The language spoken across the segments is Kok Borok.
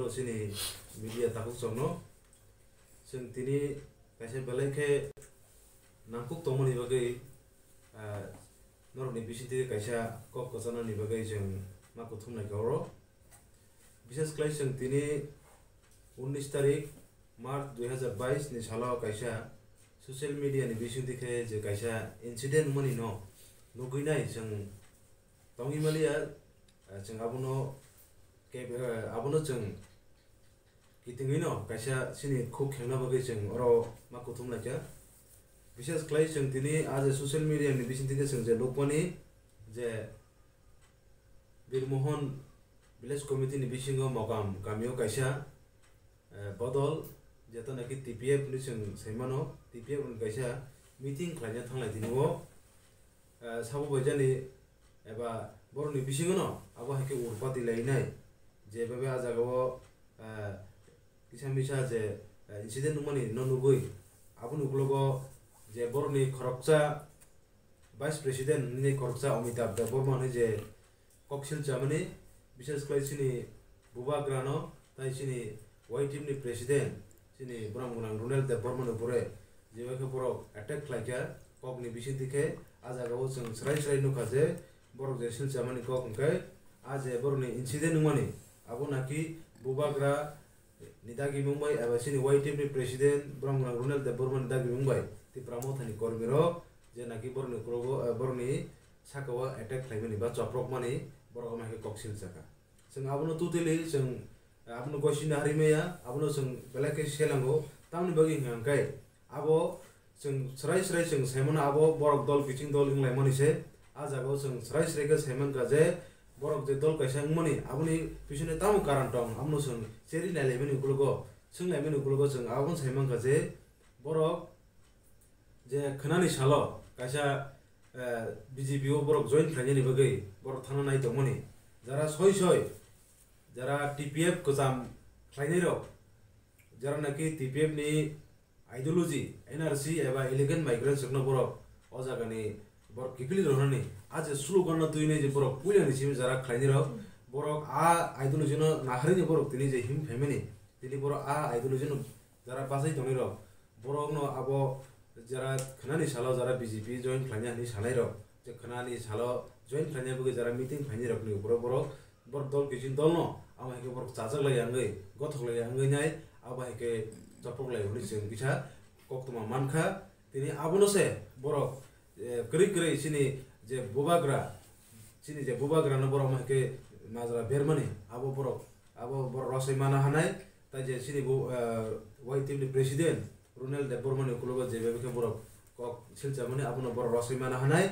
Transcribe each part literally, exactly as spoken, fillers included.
Chini media takhuk chokno chwng tini kaisa belai khe nangkuk tongmani bagwi, ah, norokni bisingtwi kaisa kok kwchanani bagwi chwng ma kuthum naikha oro. Bishes khlai chwng tini unnish tarik March dui hazar bais ni salo kaisa social media ni bisingtwi khe je kaisa incident wngmani no nugwi nai chwng tongwi maliya, ah, chwng abono keb-, ah, abono chwng kitingwino kaisa chini khuk khengna bagwi chwng oro ma kuthum laikha. Bishes khlai chwng tini a je social media ni bisingtwi khe chwng je nukmani je Birmohon Village Committee ni bisingo Mokam kamio kaisa, eh, bodol, jeto naki T P F ni chwng saimano, T P F ni kaisa meeting khlaina thanglai tini o, eh, sabo baijani eba borokni bisingono abo hai khe urpati lainai, je bebe a jagao, eh, kisa misa je, eh, incident wngmani no nugwi, aboni ukologo je borokni khoroksa Vice President nini khoroksa Amitabh Debbarma hwnwi je kok silchamani, bishes khlai chini bubagrano tai chini Y T F ni President chini borom gwnang Runel Debbarmano bwrwi je bai khe borok attack khlaikha kokni bisingtwi khe. A jagao chwng srai srai nukha je borok je silchamani kok hwnkhe a je borokni incident wngmani abo naki bubagra ni dagimung bai eba chini Y T F ni President borom gwnang Runel Debbarma ni dagimung bai Tipra Motha ni kormi rok je naki borokni ukologo, eh, borokni sakao attack khlaimani ba choprokmani borok ama hai khe kok silchakha. Chwng abono totally chwng, eh, abono gosina harimaya, abono chwng belai khe selango. Tamoni bagwi hwnkha hwnkhe abo chwng srai srai chwng saimano abo borok dol kiching dol wnglaimani se. A jagao chwng srai srai khe saimankha je borok je dol kaisa wngmani aboni pisoni tamo karon tong, abono chwng cheri nailaimani ukologo, swnglaimani ukologo chwng abono saimankha je borok je khwnani salo kaisa, eh, B J P o borok join khlainani bagwi borok thangna nai tongmani. Jara soi soi, jara T P F kwcham khlainai rok, jara naki T P F ni ideology, N R C eba illegal migrants rokno borok o jagani borok kiphilwi rwnani, a je slogan no twi nai je borok puila ni simi jara khlainai rok, borok a ideology no naharwi ni borok tini je him phaimani, tini borok a ideology no jara bachai tongnai rok, borok no abo jara khwnani salo jara B J P join khlaina hinwi sanai rok, je khwnani salo join khlaina bagwi jara meeting phainai rok ni uporo borok, borok dol kiching dol no amo hai khe borok chajak lai ya wngwi, gothok lai ya wngwi nai, abo hai khe chopok lai hwnwi chwng kisa koktwma mankha. Tini abono se borok, eh, kwrwi kwrwi chini je bubagra, chini je bubagra no borok amo hai khe majra bermani, abo borok, abo borok rosoi mana hanai, tai je chini bu, eh, Y T F ni President Runel Debbarma ni ukologo je bebe khe borok kok silchamani abono borok rosoi mana hanai.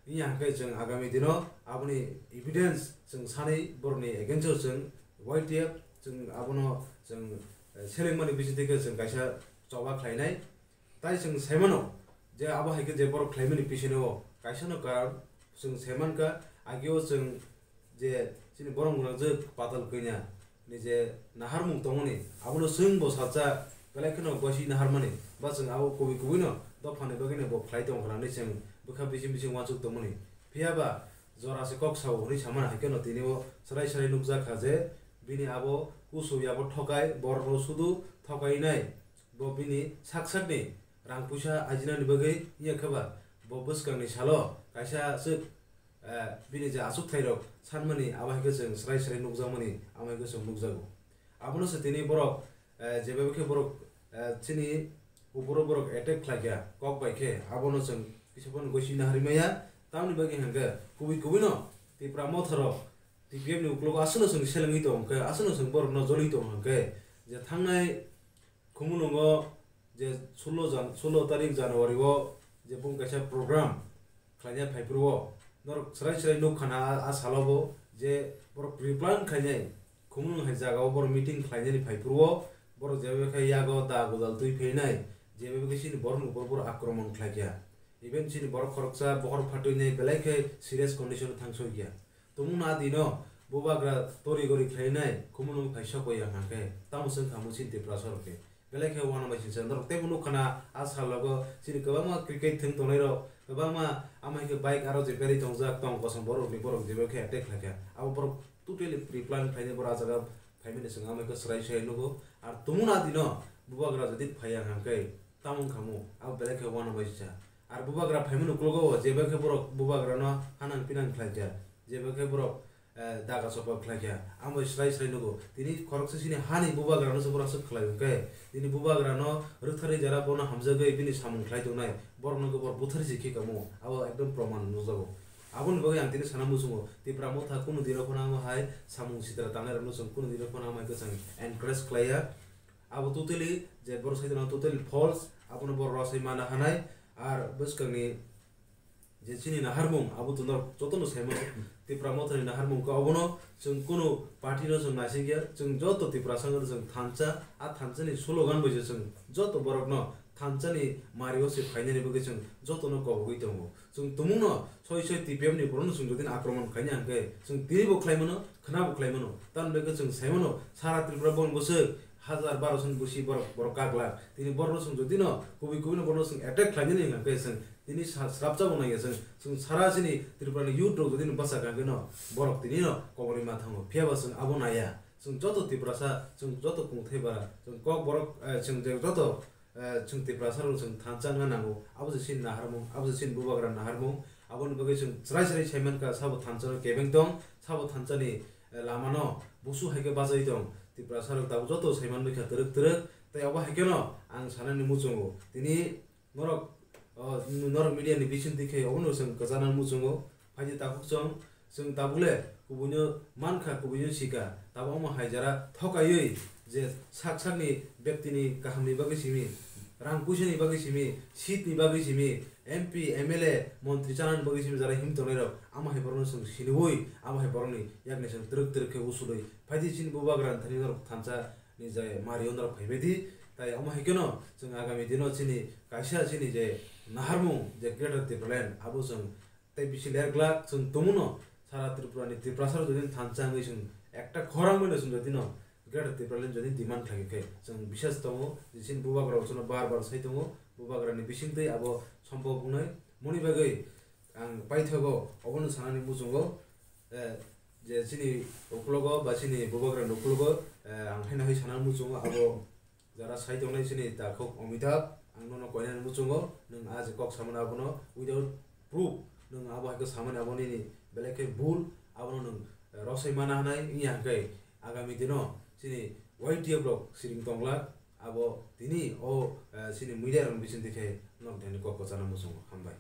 Wngya hwnkhe chwng agami dino aboni evidence chwng sanwi borokni against o chwng Y T F chwng abono chwng, eh, selengmani bisingtwi khe chwng kaisa choba khlainai. Tai chwng saimano je abo hai khe je borok khlaimani bisingtwi o kaisano karon chwng saimankha, ageo chwng je chini borok gwnang je patal kanya ni je naharmung tongmani, abono chwng bo salsa belai kheno gwaisi naharmani, ba chwng abo kubui kubui no dophani bagwi no bo khlai tong kha hinwi chwng bwkha bising bising uansuk tongmani. Phiya ba jora se kok sao hwnwi samani hai kheno tini o chwrai chwrai nukjak kha je bini abo kusu yabo thokai, borok no sudu thokai nai, bo bini sak sak ni rang puisa ajinani bagwi wngya khe ba bo bwskang ni salo kaisa aswk eh, bini je achukthai rok sanmani abo hai khe chwng srai srai nukjakmani amo hai khe chwng nukjago. Abono se tini borok, eh, je bai khe borok, eh, chini uporo borok attack khlaikha kok bai khe abono chwng kisa phano gosina harimaya. Tamoni bagwi hwnkhe kubui kubui no Tipra Motha rok T P F ni uklogo aswkno chwng selengwi tong hwnkhe aswkno chwng borokno jolwi tong hwnkhe je thangnai Khumulwngo je sulo jan-, sulo tarik January o je bung kaisa program khlaina phaiphuru o norok chwrai chwrai nuk khana a, a salo bo je borok pre-plan khainai Khumulwng hai jaga o borok meeting khlainani phaiphuru o borok jeba khe yago da godal twi phainai jeba khe chini borok ni upor borok akromon khlaikha. Even chini borok khoroksa bokhorok phatwi nai belai khe serious condition o thang soi kha. Tumung na dino bubagra tori gori khlainai Khumulwng phai sokoi ya hwnkhe tamo chwng kha muchini Tiprasa rok khe. Belai khe uanama singsa norok teibo nukha na a salogo chini kwbangma cricket thwng tongnai rok kwbangma amai khe bike aro je berwi tongjak tong kosom borok ni borok jeba khe attack khlaikha abo borok totally pre-plan khlainai borok a jaga phaimani chwng amai khe chwrai chwrai nugo. Ar tumuna dino bubagra jodi phaiya hwnkhe tamung khamu abo belai khe uanama sisa. Ar bubagra phaimani uklogo jeba khe borok bubagrano hanang pinang khlaikha, jeba khe borok eh, daga chopa khlaikha, amo chwrai chwrai nugo. Tini khoroksa chini hani bubagrano se borok aswk khlai hwnkhe, tini bubagrano rwktharwi jara bono hamjagwi bini samung khlai tongnai, borokno khe borok butharwi se khe kamo, abo ekdom proman nukjago. Aboni bagwi ang tini sana muchungo, Tipra Motha kunu dino phano amo hai samung sitra tangnairokno chwng kunu dino phano amo hai khe chwng encourage khlaiya. Abo totally je borok sai tongno totally false, abono borok rw sai mana hanai, ar bwskangni je chini naharmung abo to norok jotono saimano, Tipra Mothani naharmung khe obono chwng kunu party no chwng naisingya, chwng joto Tiprasa wngkha chwng thansa, a thansani slogan bai se chwng joto borokno thansani mario se phainani bagwi chwng jotono kobogwi tongo. Chwng tumungno soi soi T P F ni borokno chwng jodi akromon khaina hwnkhe chwng tini bo khlai mano, khwna bo khlai mano, tamni bagwi chwng sai mano sara Tripura boni bwswk hajar barosoni bwswi borok, borok kaglak. Tini borokno chwng jodi no kubui kubui no borokno chwng attack khlainani hwnkhe chwng tini sa-, srapjak bo nangya chwng, chwng sara chini Tripura ni youth rok jodi no bwsa kha hwnkhe no borok tini no kobor ni ma thango. Phiya ba chwng abo naya. Chwng joto Tiprasa, chwng joto kungthai bara, chwng kok borok, eh, chwng je joto, eh, chwng Tiprasa rok chwng thansa wngna nango. Abo se chini naharmung, abo se chini bubagra naharmung. Aboni bagwi chwng chwrai chwrai sai mankha, sabo thansa no kebeng tong, sabo thansa ni, eh, lama no busu hai khe bajai tong. Tiprasa rok tabuk joto sai manwi kha twrwk twrwk. Tei abo hai kheno ang sanani muchungo. Tini norok, o, norok media ni bisingtwi khe obono chwng kwchana muchungo. Phaidi takhuk chwng, chwng tabukle kubuino mankha, kubuino sikha. Tabuk omo hai jara thokaiwi je sak sakni bektini kahamni bagwi simi, rang puisani bagwi simi, seat ni bagwi simi, M P, M L A, montri chanani bagwi simi jara him tongnairok, amo hai borokno chwng siniwi, amo hai borokni yakni chwng twrwk twrwk khe usulwi. Phaidi chini bubagra thani norok thansa ni je mario norok phaibaidi. Tai omo hai kheno chwng agami dino chini kaisa chini je naharmung je Greater Tipraland abo chwng tei bisi ler glak chwng tongmano sara Tripura ni Tiprasa rok jodi thansa wngwi chwng ekta khorang bai no chwng jodi no Greater Tipraland jodi demand khlai khe chwng bisas tongo je chini bubagra rok chwngno bar bar sai tongo bubagra ni bisingtwi abo sombhob wngnai moni bagwi ang paithago obono sanani muchungo, eh, je chini uklogo ba chini bubagra ni uklogo, eh, ang haino hai sanani muchungo abo jara sai tongnai chini takhuk Amitabh, ang nono koinani muchungo, nwng a je kok samani abono without proof, nwng abo hai khe samani abo nini belai khe bul, abono nwng, eh, rosai mana hanai wngya hwnkhe agami dino chini Y T F rok siring tonglak, abo tini o, eh, chini media rokni bisingtwi khe nok thani kok kwchana muchungo. Hambai.